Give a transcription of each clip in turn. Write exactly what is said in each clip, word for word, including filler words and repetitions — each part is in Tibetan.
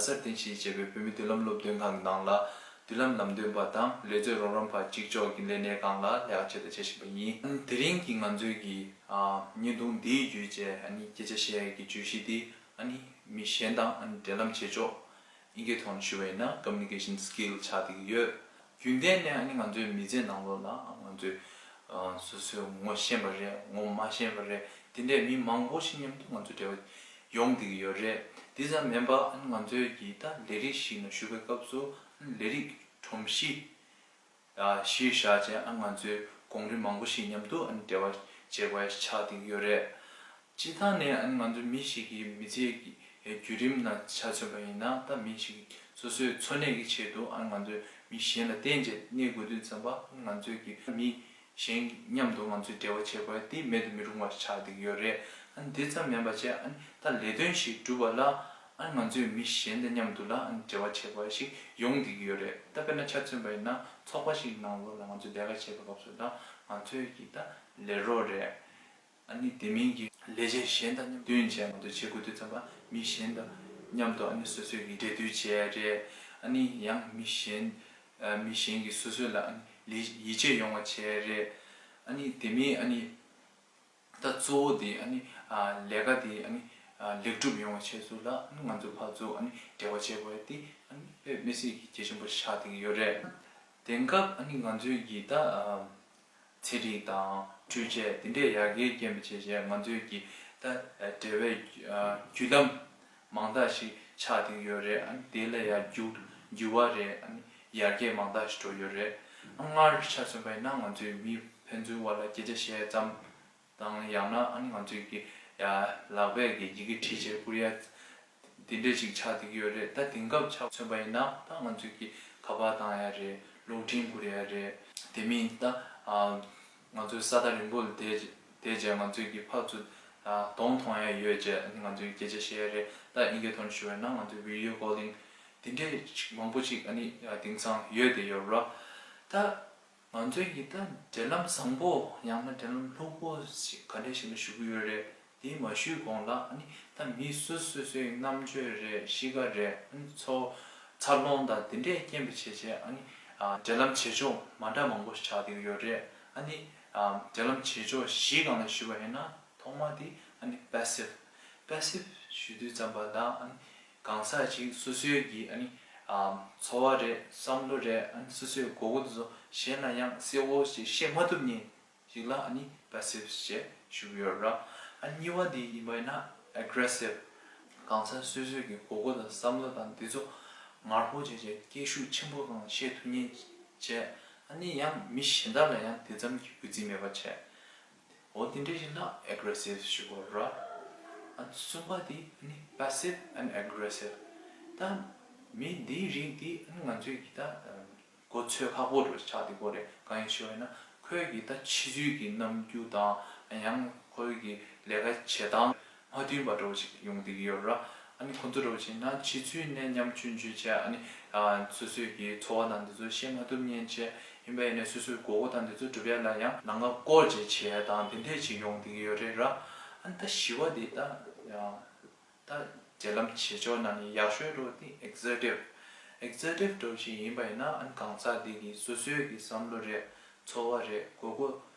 སར་རྟེན་གཞི་བྱས་པའི་བོད་མིའི་མདུན་ལམ་སློབ་སྟོན་ཁང་གི་ནང་ལ་མདུན་ལམ་ལམ་སྟོན་པ་དང་ལས་རྩོལ་རོགས་རམ་པ་གཅིག་ལྕོགས་ཀྱི་ལས་གནས་སྒང་ལ་ལས་ཀ་བྱེད་དང་བྱེད་བཞིན་པ་ཡིན། དེ་རིང་གི་ང་ཚོའི་གི་ཨ་བརྙན་ཐུང་འདིའི་བརྒྱུད་བྱས་ཨ་ནི་སྐད་ཆ་བཤད་ཡས་ཀྱི་བརྗོད་གཞི་འདི་ཨ་ནི་མི་གཞན་དང་ཨ་ནི་འབྲེལ་ལམ་བྱེད་ཕྱོགས། དབྱིན་སྐད་ཐོག་ནས་ཞུ་བ་ཡིན་ན་communication skill ཆགས་བསྡད་ཀྱི་ཡོད། རྒྱུན་ལྡན་ནས་ཨ་ནི་ང་ཚོའི་མི་ཚེ་ནང་ལོགས་ལ་ང་ཚོས་ཨ་སོ་སོའི་ངོ་ཤེས་པ་རེད། ངོ་མ་ཤེས་པ་རེད། དེ་འདྲའི་མི་མང་པོ་ཞིག་མཉམ་དུ་ང་ཚོ་འབྲེལ་བ་ཡོང་བསྡད་ཀྱི་ཡོད་རེད། དེ་ཙམ་མིན་པ་ཨ་ནི་ང་ཚོའི་གི་ད་ལས་རིགས་ཤིག་ནང་ཞུགས་པའི་སྐབས་སུ་ཨ་ནི་ལས་རིགས་སྒྲོམ་གཞི་ཨ་གཞིར་བཞག་བྱས་ཨ་ང་ཚོའི་གོང་རིམ་མང་པོ་ཞིག་མཉམ་དུ་ཨ་ནི་འབྲེལ་བ་བྱེད་དགོས་ཡ་ཆགས་བསྡད་ཀྱི་ཡོད་རེད། སྤྱིར་བཏང་ནས་ཨ་ནི་ང་ཚོ་མི་ཞིག་གི་མི་ཚེ་གི་བརྒྱུད་རིམ་ནང་ཆ་མཚོན་པ་ཡིན་ན། ད་མི་ཞིག་སོ་སོའི་འཚོ་གནས་ཀྱི་ཆེད་དུ་ཨ་ནི་ང་ཚོས་མི་གཞན་ལ་བརྟེན་བྱས་གནས་དགོས་དུས་ཙམ་པ་ཨ་ནི་ང་ཚོས་ཀྱི་མི་གཞན་མཉམ་དུ་ང་ཚོས་འབྲེལ་བ་བྱེད་དགོས་ཡ་དེ་མེད་དུ་མི་རུང་བ་ཆགས་བསྡད་ཀྱི་ཡོད་རེད། ཨ་ནི་དེ་ཙམ་མིན་པ་བྱས་ཨ་ནི་ད་ལས་དོན་ཞིག་སྒྲུབ་པ་ལ་ཨ་ནི་ང་ཚོས་མི་གཞན་དང་མཉམ་དུ་ལ་ཨ་ནི་འབྲེལ་བ་བྱེད་དགོས་ཡ་ཞིག་ཡོང་བསྡད་ཀྱི་ཡོད་རེད། ད་དཔེར་ན་ཆ་མཚོན་པ་ཡིན་ན་ཚོགས་པ་ཞིག་ནང་ལོགས་ལ་ང་ཚོས་ལས་ཀ་བྱེད་པའི་སྐབས་སུ་ད་ང་ཚོས་ཀྱི་ད་ལས་རོགས་རེད། ཨ་ནི་དེ་མིན་གྱི་ལས་བྱེད་གཞན་དང་མཉམ་མཐུན་བྱས་ང་ཚོ་བྱེད་དགོས་དུས་ཙམ་པ་མི་གཞན་དང་མཉམ་དུ་ཨ་ནི་སོ་སོའི་གི་འབྲེལ་མཐུད་བྱས་རེད། ཨ་ནི་ཡང་མི་གཞན་ཨ་མི་གཞན་གྱིས་སོ་སོ་ལ་ཨ་ནི་ལི་ཡིད་ཆེས་ཡོང་བ་བྱས་རེད། ཨ་ནི་དེ་མིན་ཨ་ནི་ད་གཙོ་བོ་དེ་ཨ་ནི་ཨ་ལས་ཀ་དེ་ཨ་ནི་ཨ་ལེགས་གྲུབ་ཡོང་བའི་ཆེད་དུ་ལ་ཨ་ནི་ང་ཚོ་ཕར་ཚུར་ཨ་ནི་འབྲེལ་བ་བྱེད་དགོས་དེ་ཨ་ནི་དཔེ་མི་སྲིད་ཀྱི་གལ་ཆེན་པོ་ཆགས་བསྡད་ཀྱི་ཡོད་རེད། དེང་སྐབས་ཨ་ནི་ང་ཚོའི་གི་ད་ཨ། ཚན་རིག་དང་འཕྲུལ་ཆས་དེ་འདྲའི་ཡར་རྒྱས་རྐྱེན་པས་བྱས་བྱས་ང་ཚོའི་གི་ད་འབྲེལ་བའི་བརྒྱུད་ལམ་མང་དག་ཞིག་ཆགས་བསྡད་ཡོད་རེད། ཨ་ནི་དེ་ལ་ཡང་འགྱུར་འགྱུར་བ་རེད། ཨ་ནི་ཡར་རྒྱས་མང་དག་ཞིག་འགྲོ་ཡོད་རེད། ཨ་སྔར་ཆ་མཚོན་པ་ཡིན་ན་ང་ཚོའི་མི་ཕན་ཚུན་བར་ལ་སྐད་ཆ་བཤད་ཙམ་དང་ཡང་ན་ཨ་ནི་ང་ཚོའི་གི་ཡ་ལག་པས་གི་ཡི་གེ་བྲིས་བྱས་བསྐུར་ཡ། དེ་འདྲས་ཅིག་ཆགས་བསྡད་ཀྱི་ཡོད་རེད། ད་དེང་སྐབས་ཆ་མཚོན་པ་ཡིན་ན་ད་ང་ཚོས་ཀྱི་ཁ་པར་བཏང་ཡ་རེད། གློག་འཕྲིན་བསྐུར་ཡ་རེད། དེ་མིན་ད་ཨ་ང་ཚོའི་ས་ཐག་རིང་པོ་ལ་བསྡད་བསྡད་བྱས་ང་ཚོས་ཀྱི་ཕར་ཚུར་ཨ་གདོང་མཐོང་ཡ་ཡོད་བྱས་ཨ་ནི་ང་ཚོས་སྐད་ཆ་བཤད་ཡ་རེད། ད་དབྱིན་སྐད་ཐོག་ནས་ཞུ་བ་ཡིན་ན་ང་ཚོས་video calling དེ་འདྲས་ཅིག་མང་པོ་ཅིག་ཨ་ནི་ཨ་དེང་སང་ཡོད་བསྡད་ཡོད་རེད། ད། ང་ཚོའི་གི་ད་འབྲེལ་ལམ་བཟང་པོ་ཡང་ན་འབྲེལ་ལམ་ལྷུག་པོ་ཞིག་ག་འདྲས་ཞིག་ལ་ཞུ་གི་ཡོད་རེད། དེ་མ་ཞུས་གོང་ལ་ཨ་ནི་ད་མི་སོ་སོ་སོའི་རྣམ་དཔྱོད་རེད། གཤིས་ཀ་རེད། ཨ་ནི་འཚོ་འཚར་ལོངས་དང་དེ་འདྲས་རྐྱེན་པས་བྱས་བྱས་ཨ་ནི་ཨ་འབྲེལ་ལམ་བྱེད་ཕྱོགས་མ་འདྲ་མང་པོ་ཞིག་ཆགས་བསྡད་ཀྱི་ཡོད་རེད། ཨ་ནི་ཨ་འབྲེལ་ལམ་བྱེད་ཕྱོགས་བཞིའི་སྒང་ལ་ཞུ་བ་ཡིན་ན་ཐོག་མ་དེ་ཨ་ནི་passive passive ཞུ་དུས་ཙམ་པ་ལ་ཨ་ནི་གང་ཟག་ཅིག་སོ་སོའི་གི་ཨ་ནི་ཨ་ཚོར་བ་རེད། བསམ་བློ་རེད། ཨ་ནི་སོ་སོའི་དགོས་མཁོ་དེ་ཚོ་གཞན་ལ་ཡང་གསལ་བོ་ཞིག་བཤད་མ་ཐུབ་མཁན་ཞིག་ལ་ཨ་ནི་passive ཞེས་ཞུ་གི་ཡོད་ར། ཨ་གཉིས་པ་དེ་ཡིན་པ་ཡིན་ན་aggressive གང་ཟག་སོ་སོའི་གི་དགོས་མཁོ་དང་བསམ་བློ་དང་དེ་ཚོ་ངར་པོ་བྱས་བྱས་སྐད་ཤུགས་ཆེན་པོ་དང་བཤད་ཐུབ་མཁན་བྱས། ཨ་ནི་ཡང་མི་གཞན་དག་ལ་ཡང་དེ་ཙམ་གྱི་གུས་བརྩི་མེད་པ་བྱས། འོ་དེ་འདྲ་ཞིག་ལ་aggressive ཞུ་དགོས་ར། ཨ་གསུམ་པ་དེ་ནི་passive and aggressive ད་མི་འདིའི་རིགས་དེ་ང་ཚོས་ཀྱི་ད་གོ་ཚོད་ཁག་པོ་རུ་ཆགས་བསྡད་ཀྱི་ཡོད་རེད། གང་ཡིན་ཞུ་བ་ཡིན་ན་ཁོའི་གི་ད་ཕྱི་ཚུལ་གྱི་རྣམ་འགྱུར་དང་ཡང་ཁོའི་གི་ལས་ཀ་བྱེད་སྟངས་མ་མཐུན་པ་འདྲ་བོ་ཞིག་ཡོང་བསྡད་ཀྱི་ཡོད་ར། ཨ་ནི་ཁོ་ཚོ་འདྲ་བོ་བྱས་ན་ཕྱི་ཚུལ་ནས་ཉམ་ཆུང་ཆུང་བྱས། ཨ་ནི་ཨ་སོ་སོའི་གི་ཚོར་བ་དང་འདི་ཚོ་བཤད་མ་ཐུབ་མཁན་བྱས། ཡིན་པ་ཡིན་ནའི་སོ་སོའི་དགོས་མཁོ་དང་འདི་ཚོ་སྒྲུབ་ཡ་ལ་ཡང་ལམ་ཁ་བསྐོར་བྱས་བྱས་དང་དེ་འདྲས་ཅིག་ཡོང་བསྡད་ཀྱི་ཡོད་རེད་ར། ཨ་ནི་ད་བཞི་བ་དེ་ད་ཡང་ད་འབྲེལ་ལམ་བྱེད་ཕྱོགས་ནང་ནས་ཡག་ཤོས་འདྲ་བོ་དེ་executive executive འདྲ་བོ་ཞིག་ཡིན་པ་ཡིན་ན། ཨ་ནི་གང་ཟག་དེ་གི་སོ་སོའི་གི་བསམ་བློ་རེད། ཚོར་བ་རེད། དགོས་མཁོ་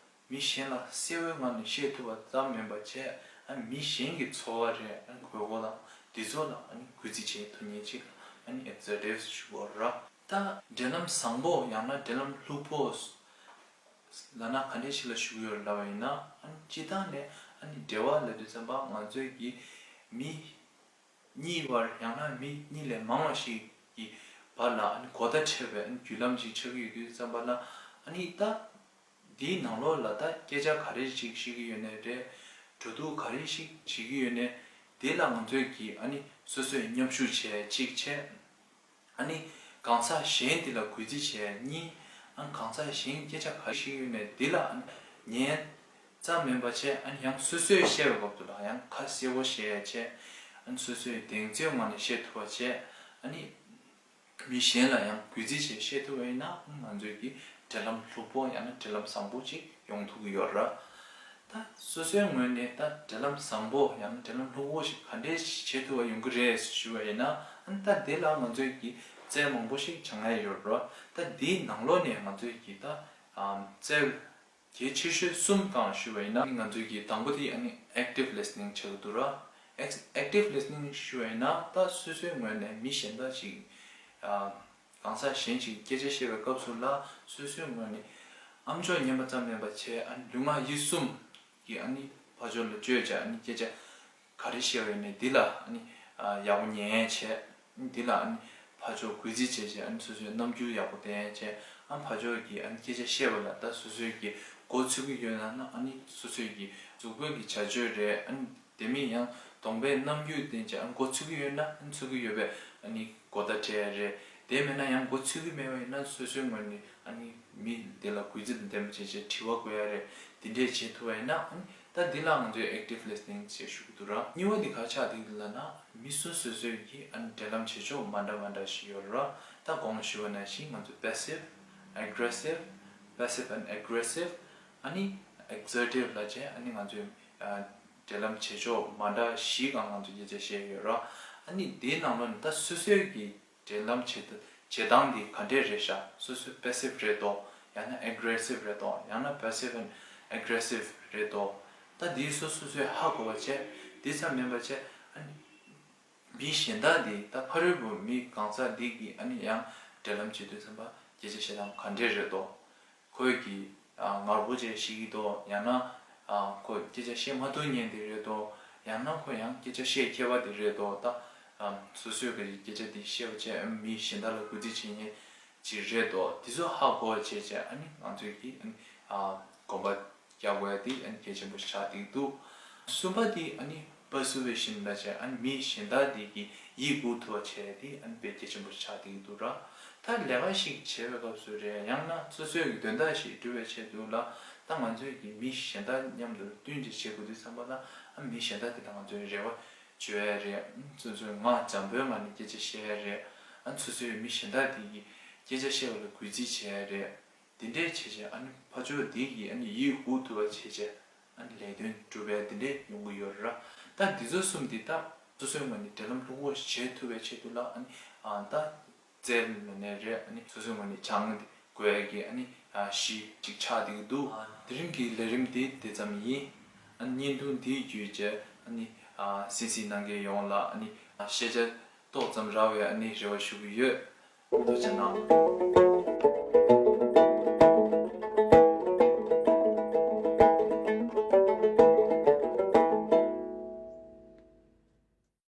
མི་གཞན་ལ་གསལ་བོའི་ངང་ནས་བཤད་ཐུབ་པ་ཙམ་མིན་པ་བྱས། ཨ་མི་གཞན་གྱི་ཚོར་བ་རེད། ཨ་དགོས་མཁོ་དང་འདི་ཚོ་ལ་ཨ་ནི་གུས་བརྩི་བྱེད་ཐུབ་མཁན་ཅིག་ལ་ཨ་ནི་executive ཞུ་དགོས་ར། ད་འབྲེལ་ལམ་བཟང་པོ་ཡང་ན་འབྲེལ་ལམ་ལྷུག་པོ་ལབ་ན་ག་འདྲས་ཞིག་ལ་ཞུ་གི་ཡོད་ལབ་པ་ཡིན་ན། ཨ་ནི་སྤྱིར་བཏང་ནས་ཨ་ནི་འབྲེལ་བ་ལབ་དུས་ཙམ་པ་ང་ཚོའི་གི་མི་གཉིས་བར་ཡང་ན་མི་གཉིས་ལས་མང་བ་ཞིག་གི་བར་ལ་ཨ་ནི་གོ་བརྡ་འཕྲད་པའི་ཨ་ནི་བརྒྱུད་ལམ་ཞིག་ཆགས་ཀྱི་ཡོད་དུས་ཙམ་པ་ལ། ཨ་ནི་ད་འདིའི་ནང་ལོགས་ལ་ད་སྐད་ཆ་ག་རེ་ཞིག་བཤད་ཀྱི་ཡོད་ནའི་རེད། འགྲོ་འདུག་ག་རེ་ཞིག་བྱེད་ཀྱི་ཡོད་ནའི་དེ་ལ་ང་ཚོས་ཀྱིས་ཨ་ནི་སོ་སོས་མཉམ་ཞུགས་བྱས་གཅིག་བྱས། ཨ་ནི་གང་ཟག་གཞན་དེ་ལ་གུས་བརྩི་བྱས་གཉིས། ཨ་ནི་གང་ཟག་གཞན་སྐད་ཆ་ག་རེ་བཤད་ཀྱི་ཡོད་ནའི་དེ་ལ་ཨ་ནི་ཉན་ཙམ་མིན་པ་བྱས། ཨ་ནི་ཡང་སོ་སོས་བཤད་པའི་སྐབས་དུ་ལ་ཡང་ཁ་གསལ་པོ་བཤད་བྱས། ཨ་ནི་སོ་སོས་གདེང་ཚོད་ངང་ནས་བཤད་ཐུབ་པ་བྱས། ཨ་ནི་མི་གཞན་ལ་ཡང་གུས་བརྩི་བྱས་བཤད་ཐུབ་པ་ཡིན་ན་ང་ཚོའི་གི་འབྲེལ་ལམ་ལྷུག་པོ་ཡང་ན་འབྲེལ་ལམ་བཟང་པོ་ཅིག་ཡོང་ཐུབ་ཀྱི་ཡོད་ར། ད་སོ་སོའི་ངོས་ནས་ད་འབྲེལ་ལམ་བཟང་པོ་ཡང་ན་འབྲེལ་ལམ་ལྷུག་པོ་ཞིག་ག་འདྲས་བྱེད་ཐུབ་པ་ཡོང་གི་རེད་ཞུ་བ་ཡིན་ན། ཨ་ ཨ་ནི་ད་འདི་ལ་ང་ཚོས་ཀྱི་རྩལ་མང་པོ་ཞིག་སྦྱང་ཡ་ཡོད་རེད། ད་འདིའི་ནང་ལོགས་ནས་ང་ཚོས་ཀྱི་ད་ཨམ་རྩལ་གལ་ཆེ་ཤོས་གསུམ་སྒང་ཞུ་བ་ཡིན་ན། ང་ཚོས་ཀྱི་དང་པོ་དེ་ཨ་ནི་active listening་བྱེད་དགོས་འདུག་ར། Ac- active listening་ཞུ་བ་ཡིན་ན་ད་སོ་སོའི་ངོས་ནས་མི་གཞན་དག་ཅིག་ཨ་གང་ཟག་གཞན་ཞིག་སྐད་ཆ་བཤད་པའི་སྐབས་སུ་ལ་སོ་སོའི་ངོས་ནས་ཨམ་ཅོག་ཉན་པ་ཙམ་མིན་པ་བྱས། ཨ་ནི་ལུས་ངག་ཡིད་གསུམ་གྱིས་ཨ་ནི་ཕར་ཕྱོགས་ལ་བཅོས་བྱས། ཨ་ནི་སྐད་ཆ་ག་རེ་བཤད་པ་ཡིན་ནའི་འདི་ལ་ཨ་ནི་ཨ་ཡག་པོ་ཉན་བྱས། འདི་ལ་ཨ་ནི་ཕར་ཕྱོགས་གུས་བརྩི་བྱས་བྱས། ཨ་ནི་སོ་སོའི་རྣམ་འགྱུར་ཡག་པོ་བསྟན་བྱས། ཨ་ཕར་ཕྱོགས་ཀྱིས་ཨ་ནི་སྐད་ཆ་བཤད་པ་ལ་ད་སོ་སོའི་གི་མགོ་ཚོས་ཀྱི་ཡོད་ན་ན། ཨ་ནི་སོ་སོའི་གི་གཟུགས་པོའི་གི་བྱ་སྤྱོད་རེད། ཨ་ནི་དེ་མིན་ཡང་གདོང་པའི་རྣམ་འགྱུར་བསྟན་བྱས། ཨ་ནི་མགོ་ཚོས་ཀྱི་ཡོད་ན་ཨ་ནི་ཚོས་ཀྱི་ཡོད་པས་ཨ་ནི་གོ་བརྡ་སྤྲད་ཡ་རེད། དེ་མེད་ན་ཡང་མགོ་ཚོས་ཀྱི་མེད་པ་ཡིན་ན་སོ་སོའི་ངོས་ནས་ཨ་ནི་མི་དེ་ལ་གུས་བརྩི་དང་ལྡན་པ་བྱས་བྱས་དྲི་བ་འགོད་ཡ་རེད། དེ་འདྲས་བྱེད་ཐུབ་པ་ཡིན་ན་ཨ་ནི་ད་འདི་ལ་ང་ཚོས་active listening་ཞེས་ཞུ་གི་འདུག་ར། གཉིས་པ་འདི་ག་ཆགས་འདུག་ལབ་ན། མི་སོ་སོ་སོས་ཀྱིས་ཨ་ནི་འབྲེལ་ལམ་བྱེད་ཕྱོགས་མ་འདྲ་མ་འདྲ་ཞིག་ཡོད་ར། ད་གོང་ཞུས་པ་ནང་བཞིན་ང་ཚོས་passive aggressive, passive and aggressive། ཨ་ནི་assertive་ལབ་བྱས་ཨ་ནི་ང་ཚོས་ཨ་འབྲེལ་ལམ་བྱེད་ཕྱོགས་མ་འདྲ་བཞིའི་སྒང་ང་ཚོས་སྐད་ཆ་བཤད་ཡོད་ར། ཨ་ནི་དེའི་ནང་ལོགས་ནས་ད་སོ་སོས་ཀྱིས་འབྲེལ་ལམ་བྱེད་བྱེད་སྟངས་འདི་ག་འདྲས་རེད་ཤག་སོ་སོ་passive་རེད་དོ། ཡང་ན་aggressive་རེད་དོ། ཡང་ན་passive and aggressive་རེད་དོ། ད་འདི་སོ་སོ་སོས་ཧ་གོ་བ་བྱས། དེ་ཙམ་མིན་པ་བྱས། ཨ་ནི་མི་གཞན་དག་འདི་ད་ཕ་རོལ་པོ་མི་གང་ཟག་འདི་གིས་ཨ་ནི་ཡང་འབྲེལ་ལམ་བྱེད་དུས་ཙམ་པ་སྐད་ཆ་བཤད་སྟངས་ག་འདྲས་རེད་དོ། ཁོས་ཀྱིས་ཨ་ངར་པོ་བྱས་ཤེས་ཀྱི་འདུག་ཡང་ན་ཨ་ཁོས་སྐད་ཆ་བཤད་མ་ཐུབ་མཁན་དེ་རེད་དོ། ཡང་ན་ཁོ་ཡང་སྐད་ཆ་བཤད་མཁས་པ་དེ་རེད་དོ། ད་ཨ་སོ་སོས་ཀྱི་སྐད་ཆ་དེ་བཤད་པ་བྱས། ཨ་མི་གཞན་དག་ལ་གུས་བརྩི་བྱེད་མཁན་ཅིག་རེད་དོ། དེ་ཚོ་ཧ་གོ་བ་བྱས་བྱས། ཨ་ནི་ང་ཚོས་ཀྱིས་ཨ་ནི་ཨ་གོམ་པ་རྒྱག་དགོས་ཡ་དེ་ཨ་ནི་གལ་ཆེན་པོ་ཆགས་བསྡད་འདུག་གསུམ་པ་དེ་ཨ་ནི་persuasion་ལབ་བྱས། ཨ་ནི་མི་གཞན་དག་དེ་གི་ཡིད་འགུག་ཐུབ་པ་བྱས་ཏེ་ཨ་ནི་དཔེ་གལ་ཆེན་པོ་ཆགས་བསྡད་འདུག་ར། ད་ལས་ཀ་ཞིག་བྱེད་པའི་སྐབས་སུ་རེད། ཡང་ན་སོ་སོའི་གི་དོན་དག་ཞིག་སྒྲུབ་པའི་ཆེད་དུ་ལ། ད་ང་ཚོས་ཀྱི་མི་གཞན་དག་མཉམ་དུ་བསྟུན་ཅིག་བྱེད་དགོས་དུས་ཙམ་པ་ལ། ཨ་མི་གཞན་དག་དེ་དང་ང་ཚོའི་རེ་བ་བཅོལ་ཡ་རེད། སོ་སོའི་ངག་འཇམ་པོའི་ངང་ནས་སྐད་ཆ་བཤད་ཡ་རེད། ཨ་སོ་སོའི་མི་གཞན་དག་དེ་གི་སྐད་ཆ་བཤད་པ་ལ་གུས་བརྩི་བྱེད་ཡ་རེད། དེ་འདྲས་བྱས་བྱས་ཨ་ནི་ཕར་ཕྱོགས་འདི་གིས་ཨ་ནི་ཡིད་འགུག་ཐུབ་པ་བྱས་བྱས། ཨ་ནི་ལས་དོན་གྲུབ་པའི་དེ་འདྲས་ཡོང་གི་ཡོད་ར། ད་འདི་ཚོ་གསུམ་འདི་ད་སོ་སོའི་ངོས་ནས་འབྲེལ་ལམ་ལྷུག་པོ་བྱེད་ཐུབ་པའི་ཆེད་དུ་ལ། ཨ་ནི་ཨ་ད་རྩལ་མེད་ནའི་རེད། ཨ་ནི་སོ་སོའི་ངོས་ནས་སྦྱང་དགོས་ཀྱི་ཨ་ནི་ཨ་གཞི་གཅིག་ཆགས་བསྡད་ཀྱི་འདུག་ཨ་དེ་རིང་གི་ལས་རིམ་འདི་དེ་ཙམ་ཡིན། ཨ་ནི་བརྙན་ཐུང་འདི་བརྒྱུད་བྱས་ཨ་ནི་ཨ་གསན་གཟིགས་གནང་མཁན་ཡོངས་ལ་ཨ་ནི་ཨ་ཤེས་བྱ་ཏོག་ཙམ་རག་པའི་ཨ་ནི་རེ་བ་ཞུ་གི་ཡོད། ཐུགས་རྗེ་གནང་།